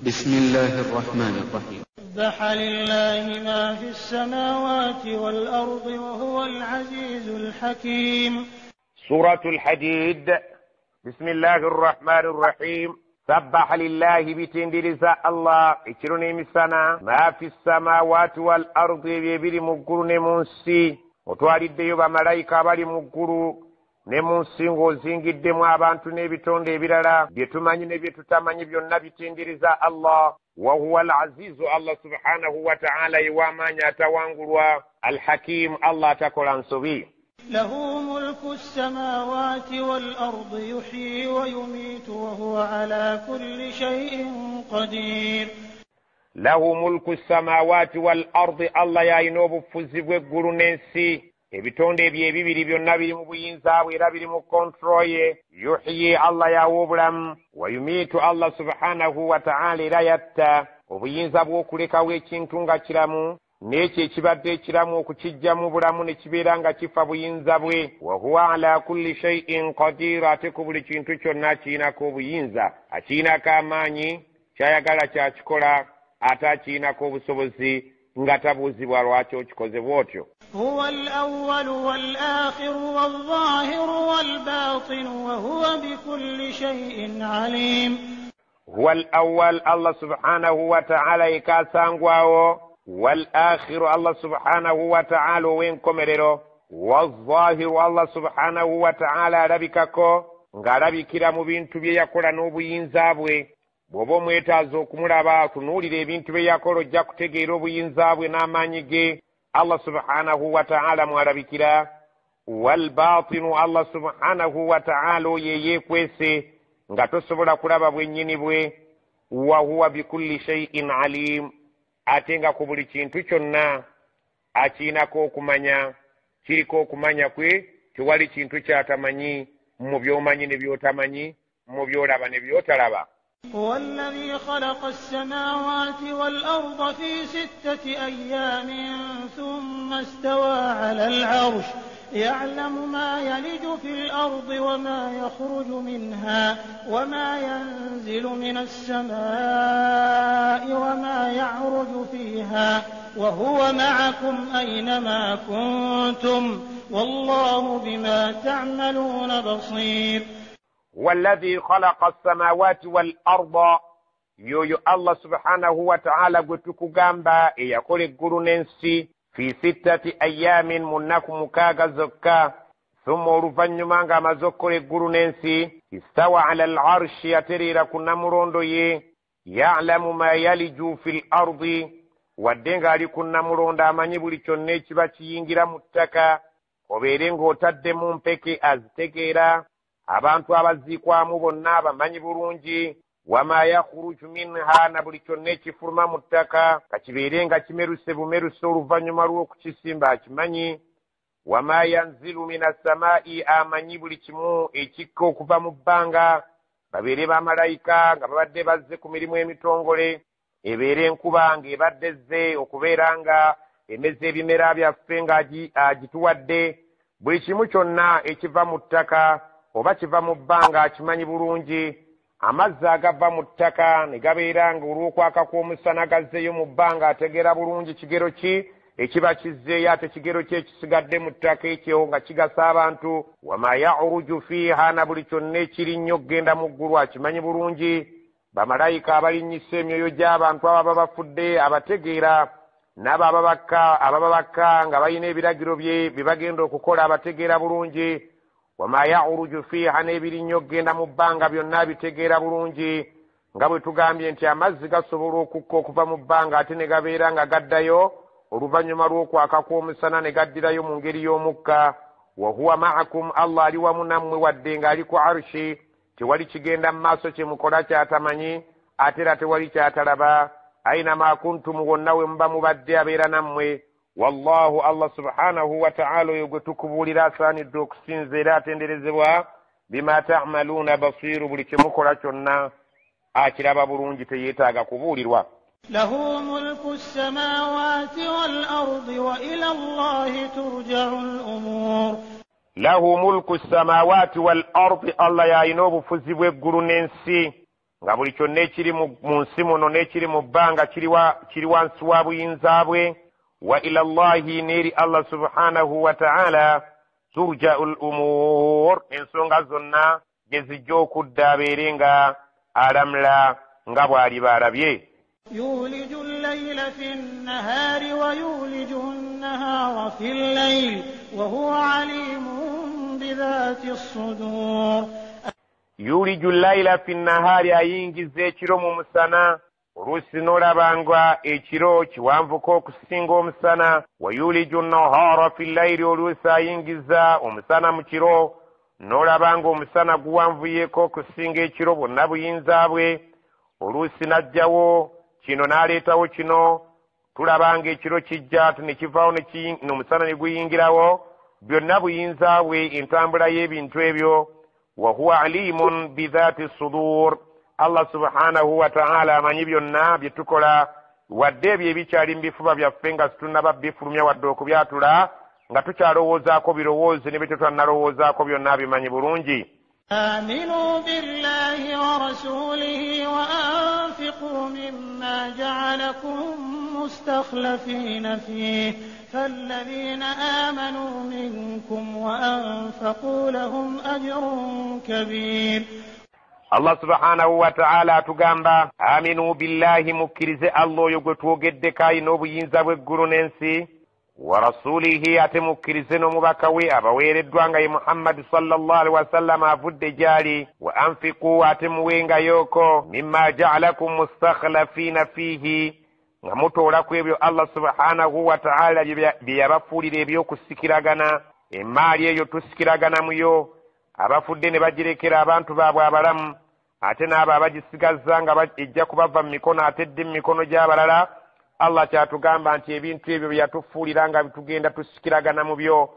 بسم الله الرحمن الرحيم. سبح لله ما في السماوات والأرض وهو العزيز الحكيم. سورة الحديد. بسم الله الرحمن الرحيم. سبح لله bitindiriza Allah ekiro n'emisana, ma fi samawati wal ardi, ebiri mu ggulu ne mu nsi. Otwaliddeyo bamalayika abali mu ggulu ne mu nsi, ng'ozingiddemu abantu n'ebitonde ebirala bye tumanyi ne bye tutamanyi, byonna bitindiriza Allah. Wa huwa al-azizu, Allah subhanahu wa ta'ala ye w'amaanyi atawangulwa, al-hakimu, Allah atakola nsobi. له ملك السماوات والأرض يحيي ويميت وهو على كل شيء قدير. له ملك السماوات والأرض, Allah y'alina obufuzi bw'eggulu n'ensi. Ebitonde ebyo ebibiri byonna biri mu buyinza bwe era biri mu kontro ye. Yuhyi, Allah y'awa obulamu, wa yumiitu, Allah subhanahu wa ta'ala era yatta. Obuyinza bw'okulekawo ekintu nga kiramu n'ekyo ekibadde ekiramu okukiggyamu bulamu ne kibeera nga kifa buyinza bwe. Wa huwa ala kulli shay'in qadir, ate ku buli kintu kyonna akirinako obuyinza, akirinako amaanyi, kyayagala kyakikola, ate akirinako obusobozi nga tabuuzibwa lwaki okikoze bw'otyo. هو الأول والآخر والظاهر والباطن وهو بكل شيء عليم. هو الأول, Allah subhanahu wa ta'ala yekasangwawo, wal-akhiru, Allah subhanahu wa ta'ala ow'enkomerero, waz-zahiru, Allah subhanahu wa ta'ala alabikako ng'alabikira mu bintu bye yakola n'obuyinza bwe. Bw'oba omwetaaza okumulaba, tunuulira ebintu bye yakola, ojja kutegeera obuyinza bwe n'amaanyi ge. Allah subhanahu wa ta'ala mwalabikira. Wal-batinu, Allah subhanahu wa ta'ala oyo yeekwese nga tosobola kulaba bwennyini bwe. Wa huwa bikulli shay'in alim, ate nga ku buli kintu kyonna akirinako okumanya, kiriko okumanya kwe, tewali kintu kyatamanyi mu by'omanyi ne by'otamanyi, mu by'olaba ne by'otalaba. هو الذي خلق السماوات والأرض في 6 أيام ثم استوى على العرش يعلم ما يلج في الأرض وما يخرج منها وما ينزل من السماء وما يعرج فيها وهو معكم أينما كنتم والله بما تعملون بصير. هو الذي خلق السماوات والأرض, yoyo Allah subhanahu wa ta'ala gwe tukugamba eyakola eggulu n'ensi, fi 6 ayamin, mu nnaku 6 zokka. Thumma, oluvannyuma ng'amaze okukola eggulu n'ensi, istawa ala al-arshi, yatereera ku nnamulondo ye. Ya'lamu ma yaliju fil ardi, wadde ng'ali ku nnamulondo amanyi buli kyonna ekiba kiyingira mu ttaka, obeere ng'otaddemu mpeke azitegeera, abantu abaziikwamu bonna abamanyi bulungi. Wama yakhruju minha, na buli kyonna ekifuluma mu ttaka, kakibeere nga kimeruse bumeruse oluvannyuma lw'okukisimba akimanyi. Wama yanzilu mina samaa'i, amanyi buli kimu ekikka okuva mu bbanga, babeere bamalayika nga babadde bazze ku mirimu emitongole, ebeere enkuba ng'ebadde ezze okubeera nga emeza ebimera byaffe ng'agituwadde. Buli kimu kyonna ekiva mu ttaka oba kiva mu bbanga akimanyi bulungi. Amazzi agava mu ttaka ne gabeera nga olw'okwaka kw'omusana gazzeeyo mu bbanga, ategeera bulungi kigero ki ekiba kizzeeyo, ate kigero ki ekisigadde mu ttaka ekyo nga kigasa abantu. Wama ya'ruju fiiha, na buli kyonna ekiri nnyo okugenda mu ggulu akimanyi bulungi. Bamalayika abalinnyisa emyoyo gy'abantu ababa bafudde abategeera, n'abo ababa bakka nga balina ebiragiro bye bye bagenda okukola abategeera bulungi. Wama ya'ruju fiiha, n'ebirinnyo okugenda mu bbanga byonna bitegeera bulungi, nga bwe tugambye nti amazzi gasobola okukka okuva mu bbanga ate ne gabeera nga gaddayo oluvannyuma lw'okwaka kw'omusana ne gaddirayo mu ngeri y'omukka. Wa huwa ma'akum, Allah ali wamu nammwe wadde ng'ali ku arushi, tewali kigenda mu maaso kye mukola kyatamanyi, ate era tewali kyatalaba. Ainama kuntum, wonna we muba mubadde abeera nammwe. Wallahu, Allah subhanahu wa ta'ala oyo gwe tukubuulira asaanidde okusinza era atenderezebwa. Bima ta'maluuna basiiru, buli kye mukola kyonna akiraba bulungi, teyeetaaga kubuulirwa. له ملك السماوات والأرض وإلى الله ترجع الأمور. له ملك السماوات والأرض, Allah y'alina obufuzi bw'eggulu n'ensi. Nga buli kyonna ekiri mu nsi muno n'ekiri mu bbanga kiri wansi wa buyinza bwe. Wa ila llahi, n'eri Allah subhanahu wa ta'ala turja'u l-umur, ensonga zonna gye zijja okudda abeere nga alamula nga bw'aliba alabye. يولج الليل في النهار ويولج النهار في الليل وهو عليم بذات الصدور. Yuliju llaila fi nnahaari, ayingiza ekiro mu musana. Oluusi n'olaba nga ekiro kiwanvuko okusinga omusana. Wa yuliju nnahaara fi llaili, oluusi ayingiza omusana mu kiro n'olaba nga omusana guwanvuyeeko okusinga ekiro. Bwonna buyinza bwe. Oluusi n'ajjawo kino n'aleetawo kino, tulaba nga ekiro kijja ne kivaawo n'omusana ne guyingirawo. Byonna buyinza bwe, entambula y'ebintu ebyo. Wa huwa alimun bidhaati sudur, Allah subhanahu wa ta'ala amanyi byonna bye tukola, wadde ebyo ebikyali mu bifuba byaffe nga situnnaba bifulumya wadde okubyatula, nga tukyalowoozaako birowoozo ne bye tetwannalowoozaako, byonna abimanyi bulungi. آمنوا بالله ورسوله وأنفقوا مما جعلكم مستخلفين فيه فالذين آمنوا منكم وأنفقوا لهم أجر كبير. Allah subhanahu wa ta'ala atugamba aminu billahi, mukkirize Allah oyo gwe twogeddeko alina obuyinza bw'eggulu n'ensi, wa rasulihi, ate mukkirize n'omubaka we abaweereddwa nga ye Muhammadi sallallahu alaihi wasallam avudde gy'ali. Wa anfiqu, ate muwengayooko mimma ja'alakum mustakhlafiina fiihi, nga mutoola ku ebyo Allah subhanahu wa ta'ala bye yabafuulira eby'okusikiragana. Emmaali eyo tusikiragana muyo, abafudde ne bagirekera abantu baabwe abalamu, ate n'abo abagisigazza nga ejja kubava mu mikono ate edde mu mikono gy'abalala. Allah kyatugamba nti ebintu ebyo bye yatufuulira nga tugenda tusikiragana mu byo,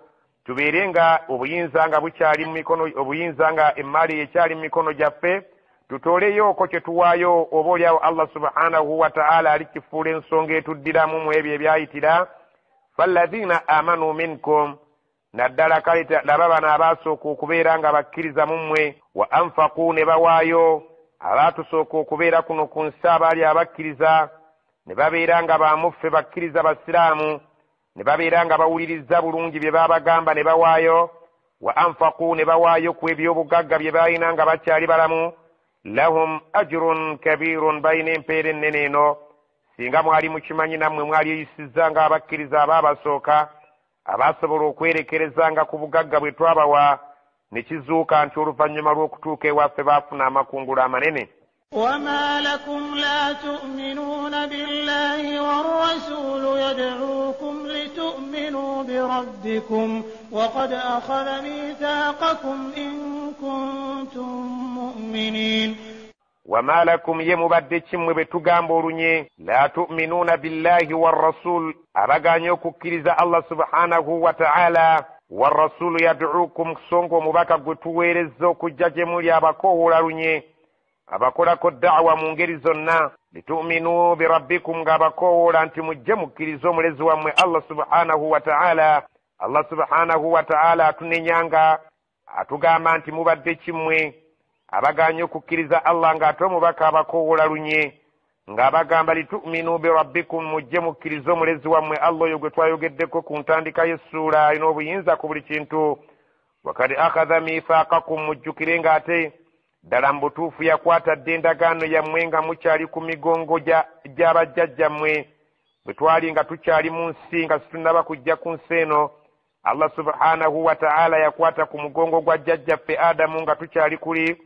tubeere nga obuyinza nga bukyali mu mikono, obuyinza nga emmaali ekyali mu mikono gyaffe, tutooleyooko kye tuwaayo, oba oliawo Allah subhanahu wa ta'ala alikifuula ensonga etuddiramu mu ebyo ebyayitira. Falladhina amanu minkum, naddala kale laba bano abaasooka okubeera nga bakkiriza mu mmwe, wa anfaqu, ne bawaayo, abaatusooka okubeera kuno ku nsi abaali abakkiriza ne babeera nga bamuffe bakkiriza basiraamu, ne babeera nga bawuliriza bulungi bye baabagamba ne bawaayo. Wa anfaqu, ne bawaayo ku ebyobugagga bye baalina nga bakyali balamu. Lahum ajrun kabirun, balina empeera ennene eno. Singa mwali mukimanyi nammwe mwaliyisizza nga abakkiriza abaabasooka abasobola okwerekerezanga ku bugagga bwe twabawa, ne kizuuka nti oluvannyuma lw'okutuuka ewaffe baafuna amakungula amanene. وما لكم لا تؤمنون بالله والرسول يدعوكم لتؤمنوا بربكم وقد أخذ ميثاقكم إن كنتم مؤمنين. وما لكم ye kimmwe bwe tugamba olunye, la tu'minuuna billahi warrasul, abagaanye okukkiriza Allah subhanahu wa ta'ala, warrasulu yad'ukum, so nga omubaka gwe tuweerezza okujja gye muli abakoowoola lunye, abakolako da'wa mu ngeri zonna, litu'minu birabbikum, ng'abakoowoola nti mujje mukkirize omulezi wammwe Allah subhanahu wa ta'ala. Allah subhanahu wa ta'ala atunenyanga atugamba nti mubadde kimmwe abagaanye okukkiriza Allah ng'ate omubaka abakoowoola lunye, ng'abagamba litu'minu birabbikum, mujje mukkirize omulezi wammwe Allah oyo gwe twayogeddeko ku ntandika y'essuula, alina obuyinza ku buli kintu. Wakad akhadha mithaqakum, mujjukire ng'ate ddala mu butuufu yakwata dda endagaano yammwe nga mukyali ku migongo gy'abajjajjammwe, bwe twali nga tukyali mu nsi nga situnnaba kujja ku nsi eno. Allah subhanahu wa ta'ala yakwata ku mugongo gwa jjajjaffe Adamu nga tukyali kuli,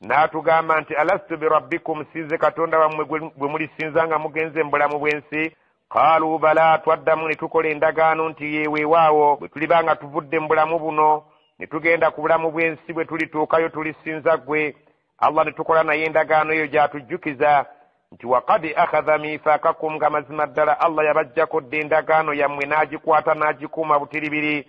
n'atugamba nti alastu birabbikum, sinze Katonda wammwe gwe mulisinza nga mugenze mu bulamu bw'ensi. Qaalu bala, twaddamu ne tukola endagaano nti yeweewaawo, bwe tuliba nga tuvudde mu bulamu buno ne tugenda ku bulamu bw'ensi, bwe tulituukayo tulisinza ggwe. Allah ne tukola naye endagaano eyo gy'atujjukiza nti waqad akhadha mithaqakum, nga mazima ddala Allah yabajjako dda endagaano yammwe n'agikwata n'agikuuma butiribiri.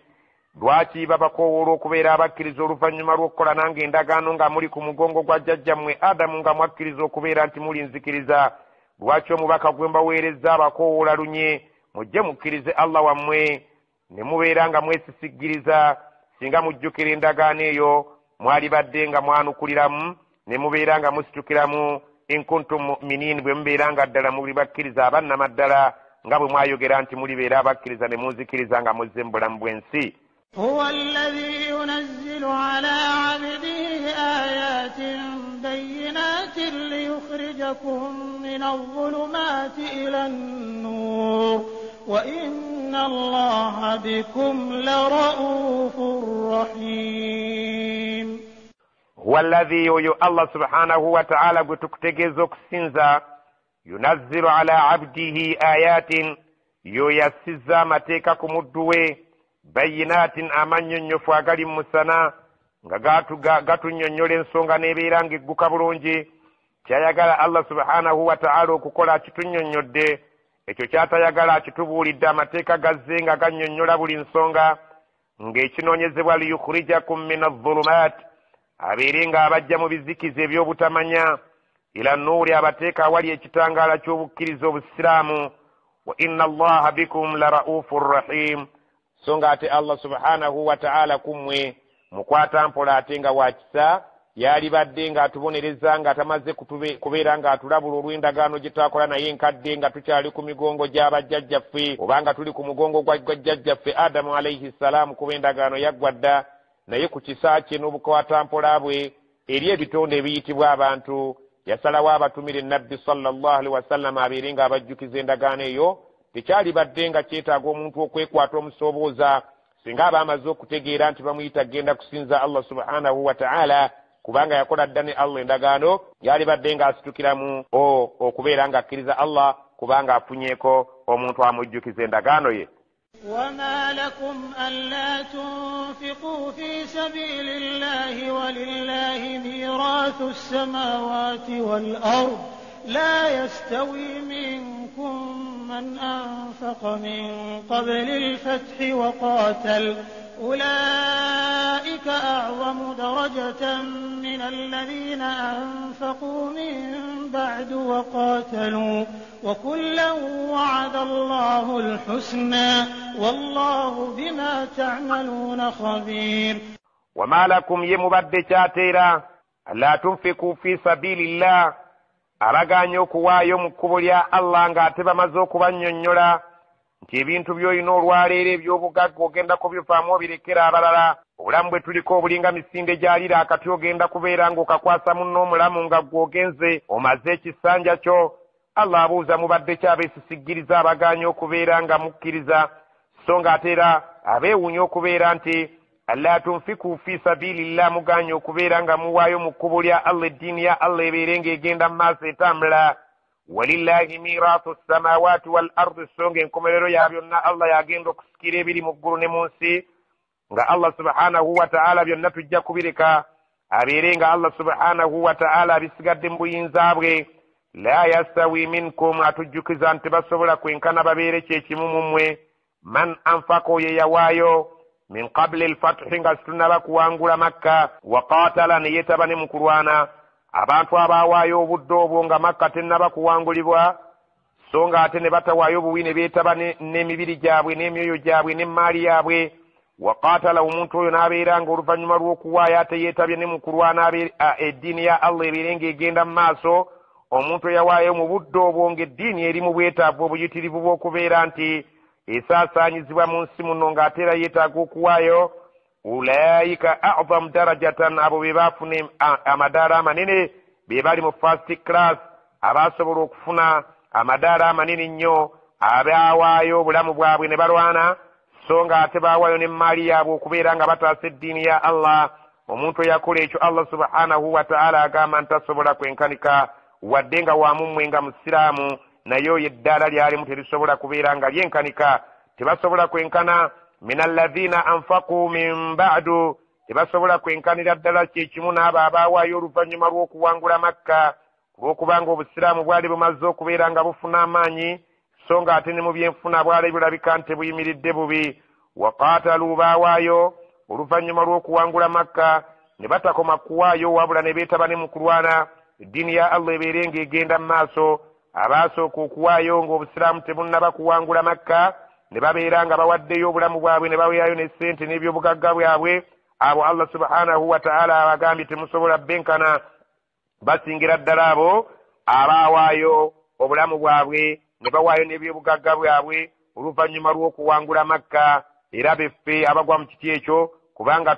Lwaki babakoowoola okubeera abakkiriza oluvannyuma lw'okukola nange endagaano nga muli ku mugongo gwa jjajjammwe Adamu nga mwakkiriza okubeera nti mulinzikiriza? Lwaki omubaka gwe mbaweerezza abakoowoola lunye, mujje mukkirize Allah wammwe ne mubeera nga mwesisigiriza? Singa mujjukira endagaano eyo mwalibadde nga mwanukuliramu ne mubeera nga musitukiramu In kuntum mu'minin, bwe mubeera nga ddala muli bakkiriza abannamaddala, nga bwe mwayogera nti mulibeera abakkiriza ne munzikiriza nga muzze mu bulamu bw'ensi. Huwa alladhi yunazzilu ala abdihi ayatin bayyinatin liyukhrijakum min adh-dhulumati ila an-nur wa inna Allaha bikum lara'ufur rahim. Huwa alladhi, oyo Allah subhanahu wa ta'ala gwe tukutegeeza okusinza, yunazzilu ala abdihi ayatin, yo yassizza amateeka ku muddu we, bayyinatin, amannyonnyofu agali mu musana, nga gatunnyonnyola ensonga n'ebeera ng'egguka bulungi. Kyayagala Allah subhanahu wa ta'ala okukola akitunnyonnyodde, ekyo kyatayagala akitubuulidde. Amateeka gazze nga gannyonnyola buli nsonga, ng'ekinoonyezebwa liyukhrijakum min adh-dhulumat, abeere ng'abajja mu bizikiza eby'obutamanya, ila nuuri, abateeka awali ekitangaala ky'obukkiriza obusiraamu. Wa inna Allaha bikum la ra'ufur rahim, so nga ate Allah subhanahu wa ta'ala kummwe mukwata mpola ate nga wakisa. Yalibadde ng'atubonereza nga tamaze kubeera ng'atulabula olw'endagaano gye twakola naye enkadde, nga tukyali ku migongo gy'abajjajjaffe, oba nga tuli ku mugongo gwa jjajjaffe Adamu alayhi ssalaamu, kuba endagaano yaggwa dda. Naye ku kisa kye n'obukwatampola bwe eri ebitonde ebiyitibwa abantu, yasalawo abatumire Nabbi sallallahu alaihi wasallam abeere ng'abajjukiza endagaano eyo. Tekyalibadde nga kyetaaga omuntu okwekwata omusoobooza singa aba amaze okutegeera nti bamuyita genda kusinza Allah subhanahu wa ta'ala, kubanga yakola dda ne Allah endagaano. Yalibadde ng'asitukiramu okubeera ng'akkiriza Allah, kubanga afunyeeko omuntu amujjukiza endagaano ye. وما لكم ألا تنفقوا في سبيل الله ولله ميراث السماوات والأرض لا يستوي منكم من أنفق من قبل الفتح وقاتل أولئك أعظم درجة من الذين أنفقوا من بعد وقاتلوا وكلا وعد الله الحسنى والله بما تعملون خبير. وما لكم يمبد كاتيرا لا تنفقوا في سبيل الله, abagaanye okuwaayo mu kkubo lya Allah ng'ate bamaze okubannyonnyola nti ebintu by'olina olwaleero eby'obugagga ogenda kubivaamu obirekera abalala. Obulamu bwe tuliko obulinga misinde gy'alira akati, ogenda kubeera ng'okakwasa munno omulamu nga gw'ogenze omaze ekisanja kyo. Allah abuuza mubadde ki abeesisiggiriza abagaanye okubeera nga mukkiriza, so ng'ate era abeewuunya okubeera nti alla tunfiku fi sabilillah, mugaanye okubeera nga muwaayo mu kkubo lya Allah, eddiini ya Allah ebeere ng'egenda mu maaso etambula. Walillahi mirathu samawati wal ardi, so ng'enkomerero ya byonna Allah yagenda okusikira ebiri mu ggulu ne mu nsi, nga Allah subhanahu wa ta'ala byonna tujja kubireka abeere nga Allah subhanahu wa ta'ala abisigadde mu buyinza bwe. La yastawi minkum, atujjukiza nti basobola kwenkana babeere kyekimu mu mmwe. Man anfaka, oyo yawaayo min qabli alfathi, nga situnaba kuwangula Makka, waqatala, ne yeetaba ne mu kulwana. Abantu abaawaayo obudde obwo nga Makka tennaba kuwangulibwa, so nga ate ne batawaayo obuwi ne beetaba n'emibiri gyabwe n'emyoyo gyabwe n'emmaali yaabwe. Waqatala, omuntu oyo n'abeera nga oluvannyuma lw'okuwaayo ate yeetabye ne mu kulwana eddiini ya Allah ebeere ng'egenda mu maaso. Omuntu eyawaayo mu budde obwo ng'eddiini eri mu bwetaavu obuyitirivu bw'okubeera nti esaasaanyizibwa mu nsi muno, ng'ate era yeetaaga okuwaayo. Ulaika a'zam darajatan, abo be baafuna amadaala amanene, be bali mu first class, abasobola okufuna amadaala amanene nnyo, abaawaayo obulamu bwabwe ne balwana, so ng'ate baawaayo n'emmaali yaabwe okubeera nga bataasa eddiini ya Allah. Omuntu eyakola ekyo Allah subhanahu wa ta'ala agamba nti tasobola kwenkanika, wadde nga wamummwe nga musiraamu, naye oyo eddaala lyalimu terisobola kubeera nga lyenkanika. Tebasobola kwenkana min alladhina anfaqu min ba'du, tebasobola kwenkanira ddala kyekimu n'abo abaawaayo oluvannyuma lw'okuwangula Makka, olw'okubanga obusiraamu bwali bumaze okubeera nga bufuna amaanyi, so ng'ate ne mu byenfuna bwali bulabika nti buyimiridde bubi. Waqaatalu, baawaayo oluvannyuma lw'okuwangula Makka, ne batakoma kuwaayo wabula ne beetaba ne mu kulwana eddiini ya Allah ebeere ng'egenda mu maaso. Abaasooka okuwaayo ng'obusiraamu tebunnaba kuwangula Makka, ne babeera nga bawaddeyo obulamu bwabwe ne baweerayo ne ssente n'ebyobugagga bwabwe, abo Allah subhanahu wa ta'ala abagambye temusobola benkana, basingira ddala abo Abaawaayo obulamu bwabwe ne bawaayo n'ebyobugagga bwabwe oluvannyuma lw'okuwangula Makka, era beffe abagwa mu kiti ekyo, kubanga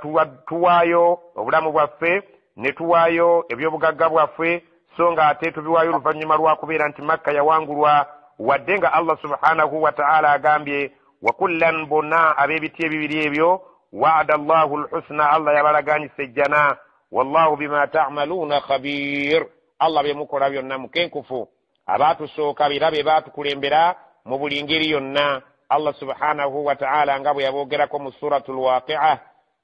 tuwaayo obulamu bwaffe ne tuwaayo ebyobugagga bwaffe, so nga ate tubiwaayo oluvannyuma lwa kubeera nti Makka yawangulwa. Wadde nga Allah subhanahu wa ta'ala agambye wa kullan, bonna ab'ebiti ebibiri ebyo, wa'ada Allahu lhusna, Allah yabalaganyisa ejjana. Wallahu bima ta'maluuna khabir, Allah byemukola byonna mukenkufu. Abaatusooka era be baatukulembera mu buli ngeri yonna. Allah subhanahu wa ta'ala nga bwe yaboogerako mu suratu lwaqi'a,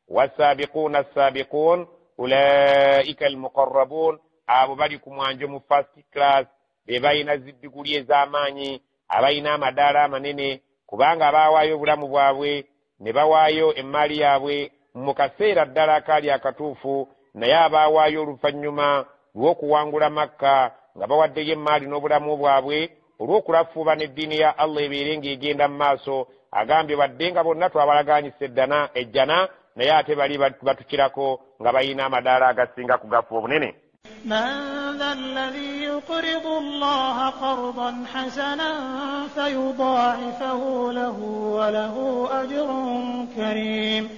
wasaabiquuna assaabiquun ulaika almuqarrabuun, abo bali ku mwanjo mu first class, be balina ziddiguli ez'amaanyi, abalina amadaala amanene, kubanga baawaayo obulamu bwabwe ne bawaayo emmaali yaabwe mu kaseera ddala akaali akatuufu. Naye abaawaayo oluvannyuma lw'okuwangula Makka nga bawaddeyo emmaali n'obulamu bwabwe olw'okulafuuba n'eddiini ya Allah ebeere ng'egenda mu maaso, agambye wadde nga bonna twabalaganyisa ejjana, naye ate bali batukirako nga balina amadaala agasinga ku gafu obunene. من ذا الذي يقرض الله قرضا حسنا فيضاعفه له وله أجر كريم.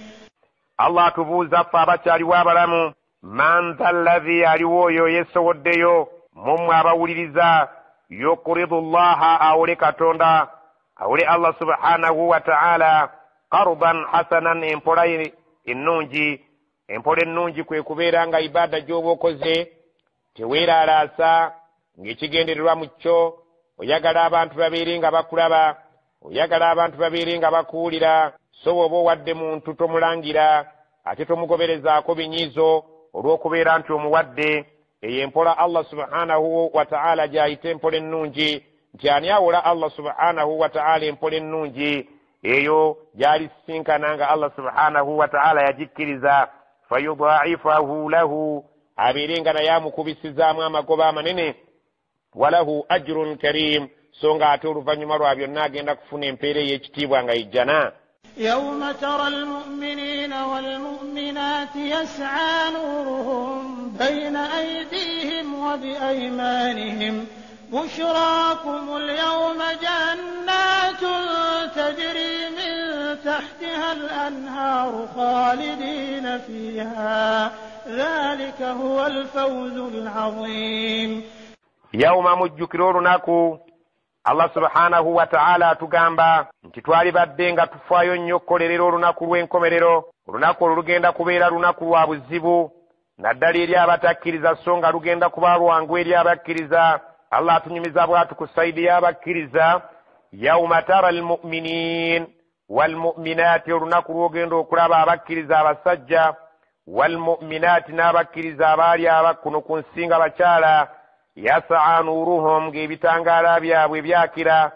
Allah atubuuza ffe abakyaliwo abalamu, man dha alladhi, aliwo oyo yeesowoddeyo mummwe abawuliriza, yuqridu llaha, awole Katonda, awole Allah subhanahu wa ta'ala, qardan hasanan, empola ennungi. Empola ennungi kwe kubeera nga ibaada gy'oba okoze teweeralaasa, ng'ekigendererwa mu kyo oyagala abantu babeere nga bakulaba, oyagala abantu babeere nga bakuwulira. So bw'oba owadde muntu tomulangira, ate tomugoberezaako binyiizo olw'okubeera nti omuwadde. Eyo empola Allah subhanahu wa ta'ala gy'ayita empola ennungi, nti ani awola Allah subhanahu wa ta'ala empola ennungi eyo gy'alisisinkana nga Allah subhanahu wa ta'ala yagikkiriza, fayudaifahu lahu, abeere nga naye amukubisizaamu amagoba amanene, walahu ajrun karim, so nga ate oluvannyuma lwa byonna agenda kufuna empeera ey'ekitiibwa nga ejjana. يوم ترى المؤمنين والمؤمنات يسعى نورهم بين أيديهم وبأيمانهم بشراكم اليوم جنات تجري من تحتها الأنهار خالدين فيها ذلك هو الفوز العظيم. Yawma, mujjukire olunaku Allah subhanahu wa ta'ala atugamba nti twalibadde nga tufaayo nnyo okukolerera olunaku lw'enkomerero. Olunaku olwo lugenda kubeera lunaku lwa buzibu naddala eri abatakkiriza, so nga lugenda kuba lwangu eri abakkiriza. Allah atunyumiza bw'atu ku sayidi y'abakkiriza, yauma tara almuminin walmuminaati, olunaku lw'ogenda okulaba abakkiriza abasajja, walmuminaati, n'abakkiriza abaali abakuno ku nsi nga bakyala, yasaa nuuruhum, ng'ebitangaala byabwe byakira,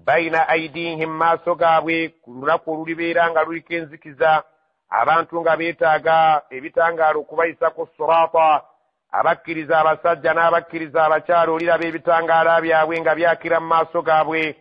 baina aidihim, maaso gaabwe, ku lunaku olulibeera nga luliko enzikiza, abantu nga beetaaga ebitangaala okubayisa ku sirata. Abakkiriza abasajja n'abakkiriza abakyala oliraba ebitangaala byabwe nga byakira mu maaso gaabwe,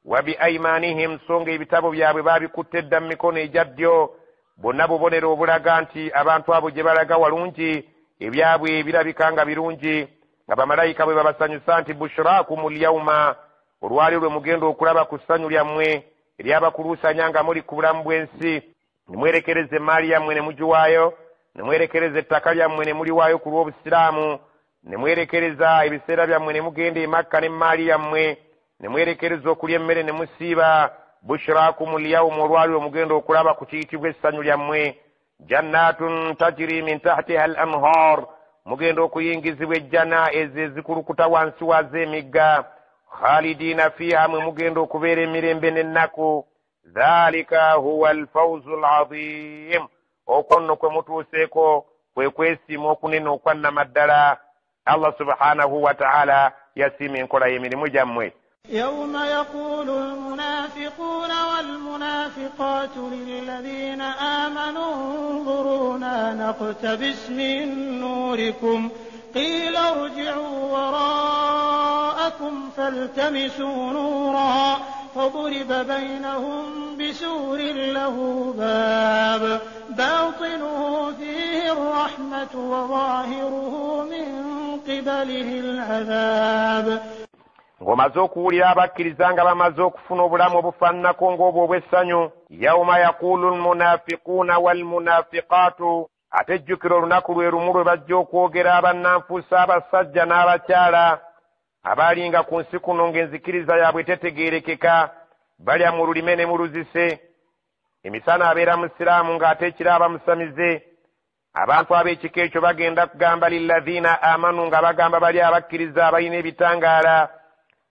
wa bi aimanihim, so nga ebitabo byabwe babikutte dda mu mikono egya ddyo. Bonna bubonero obulaga nti abantu abo gye balaga walungi, ebyabwe birabika nga birungi, nga bamalayika bwe babasanyusa nti bushrakum lyauma, olwali lwe mugenda okulaba ku ssanyu lyammwe eryabakuluusanya nga muli ku bulamu bw'ensi, ne mwerekereza emmaali yammwe ne mugiwaayo, ne mwerekereza ettaka lyammwe ne muliwaayo ku lw'obusiraamu, ne mwerekereza ebiseera byammwe ne mugenda e Makka n'emmaali yammwe, ne mwerekereza okulya emmere ne musiiba. Bushrakum lyauma, olwali lwe mugenda okulaba ku kiyitibwa essanyu lyammwe, jannatun tajri min tahtiha al anhar, mugenda okuyingizibwa ejjana ezo ezikulukuta wansi waazo emigga, khalidina fiha, mwe mugenda okubeera emirembe n'ennaku. Dhalika huwa alfawzu alazim, okwo nno kwe mutuuseeko kwe kwesiima okunene okwannamaddala. Allah subhanahu wa ta'ala yasiima enkola y'emirimu gyammwe. يوم يقول المنافقون والمنافقات للذين آمنوا انظرونا نقتبس من نوركم قيل ارجعوا وراءكم فالتمسوا نورا فضرب بينهم بسور له باب باطنه فيه الرحمة الرحمة وظاهره من قبله العذاب. Ng'omaze okuwulira abakkiriza nga bamaze okufuna obulamu obufaananako ng'obwo obw'essanyu. Yauma yaquulu almunafiquuna walmunafiqaatu, ate jjukira olunaku lwe lumu lwe bajja okwogera abannanfuusi abasajja n'abakyala abaalinga ku nsi kuno ng'enzikiriza yaabwe tetegeerekeka, balya mu lulime ne mu luzise. Emisana abeera musiraamu ng'ate ekiro aba musamize. Abantu ab'ekika ekyo bagenda kugamba lilladhiina amanu, nga bagamba bali abakkiriza abalina ebitangaala,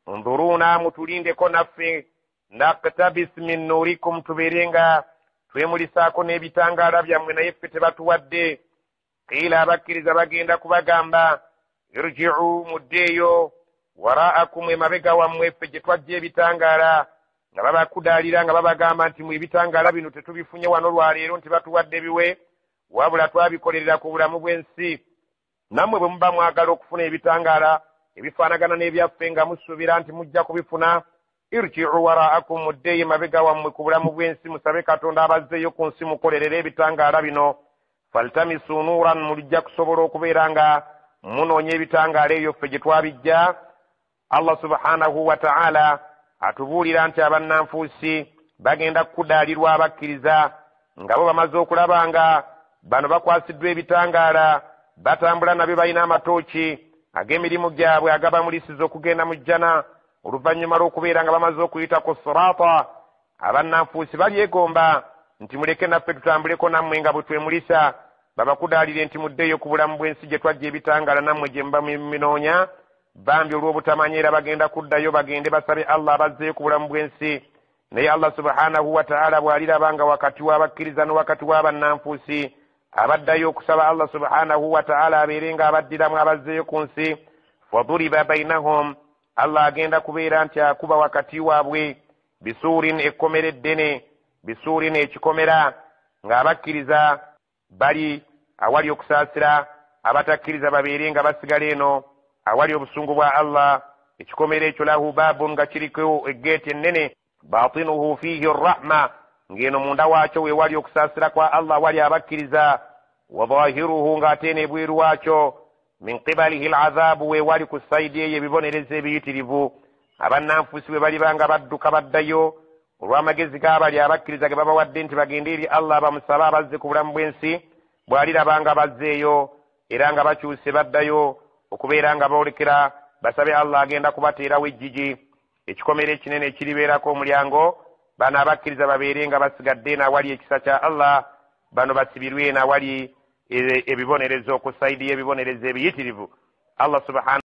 nzuruuna, mutulindeko naffe, naktabis min nurikum, tubeere nga twemulisaako n'ebitangaala byammwe naye ffe tebatuwadde. Qiila, abakkiriza bagenda kubagamba irji'u, muddeeyo, waraakum, emabega wammwe ffe gye twajja ebitangaala, nga babakudaalira nga babagamba nti mu ebitangaala bino tetubifunye wano lwaleero nti batuwadde biwe, wabula twabikolerera ku bulamu bw'ensi. Nammwe bwe muba mwagala okufuna ebitangaala ebifaanagana n'ebyaffe nga musuubira nti mujja kubifuna, irji'u waraakum, muddeeyo emabega wammwe ku bulamu bw'ensi, musabe Katonda abazzeeyo ku nsi mukolerere ebitangaala bino. Faltamisu nuuran, mulijja kusobola okubeera nga munoonya ebitangaala ebyo ffe gye twabijja. Allah subhanahu wa ta'ala atubuulira nti abannanfuusi bagenda kukudaalirwa abakkiriza nga bo bamaze okulaba nga bano bakwasiddwa ebitangaala, batambula nabyo, balina amatooki ag'emirimu gyabwe agabamulisiza okugenda mu jjana. Oluvannyuma lw'okubeera nga bamaze okuyita ku sirata, abannanfuusi balyegomba nti muleke naffe tutambuleko nammwe nga bwe twemulisa, babakudaalire nti muddeeyo ku bulamu bw'ensi gye twajja ebitangaala nammwe gye muba minoonya. Bambi olw'obutamanya era bagenda kuddayo bagende basabe Allah abazzeeyo ku bulamu bw'ensi. Naye Allah subhanahu wa ta'ala bw'aliraba nga wakati w'abakkiriza ne wakati w'abannanfuusi abaddayo okusaba Allah subhanahu wa ta'ala abeere nga abaddiramu abazzeeyo ku nsi, faduriba bainahum, Allah agenda kubeera nti akuba wakati waabwe bisuurin, ekkomera eddene, bisuurin, ekikomera, ng'abakkiriza bali awali okusaasira, abatakkiriza babeere nga basigala eno awali obusungu bwa Allah. Ekikomera ekyo lahu baabun, nga kiriko eggeeti ennene, batinuhu fiihi rrahma, ng'eno munda waakyo we wali okusaasira kwa Allah wali abakkiriza, wa dhahiruhu, ng'ate eno ebweru waakyo min qibalihi al'adhabu, we wali ku sayidi eyo ebibonerezo ebiyitirivu. Abannanfuusi bwe baliba nga badduka baddayo olw'amagezi g'abali abakkiriza ge babawadde nti bagende eri Allah bamusabe abazze ku bulamu bw'ensi, bw'aliraba nga bazzeeyo era nga bakyuse baddayo okubeera nga boolekera basabe Allah, agenda kubateerawo ejjigi, ekikomera ekinene ekiribeerako omulyango, bano abakkiriza babeere nga basigadde n'awali ekisa kya Allah, bano basibirwe n'awali ebibonerezo ku sayidi y'ebibonerezo ebiyitirivu. Allah subhanahu